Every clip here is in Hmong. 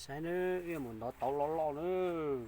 Saib nawb, wb mus ntov tauv loj loj nawb.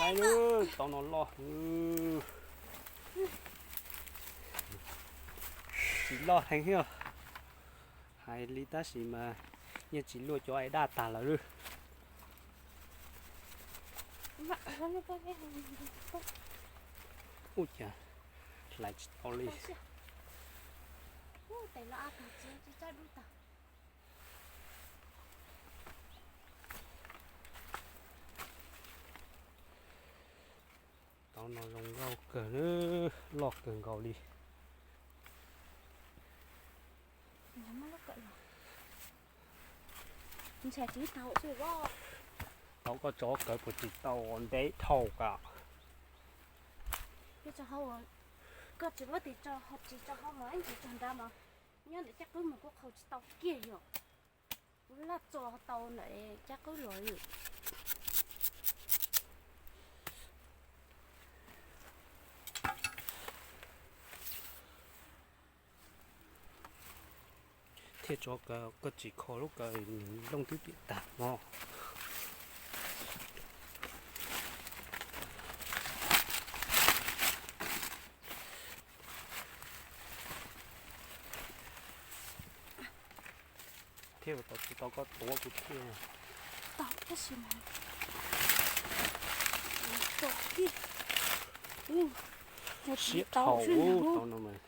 Saib nawb, tauv no loj. Tsis loj heev thiab. Hais li tab sis mas yeej tsis luaj cov es daj tag lawm. Ua cas hlais tsis tau li. Tauv no zoo nkauj kawg, loj kawg nkaus li. Tau koj tso kawg puas tsis tau ntev dhau ka? Koj tsis muab tis tso, tsis tso hauv mas ib ntsis tso nrad mas nyob ntawm caj qwb mas kuv qhau tsis tau kiag yom. Kuv laj tso tau ntawm caj qwb los. Thiaj tso kawg, koj tsis kho lub kawg nws looj twb piam tag no. Thiab tau tsis tau koj tuav kuv thiab. Tau tab sis mas tau kiag. Siab dhau tau no mas,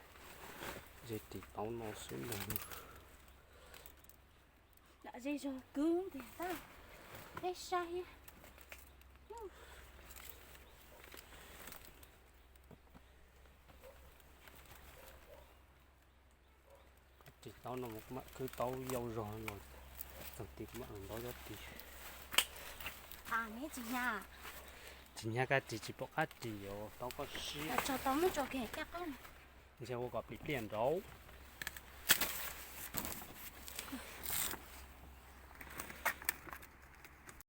ze ris tauv no xwb ntag. Ze zog kwv tiag tab, peb saib thiab. Ris tauv no mas kuv mam khwv tauv yau zog no, txog tid kuv mam los ntov cov ris. Tsis hnyav kab ris tsis pom qab ris os, tau koj siab. Ntshe ua kom plim pliaj nraud.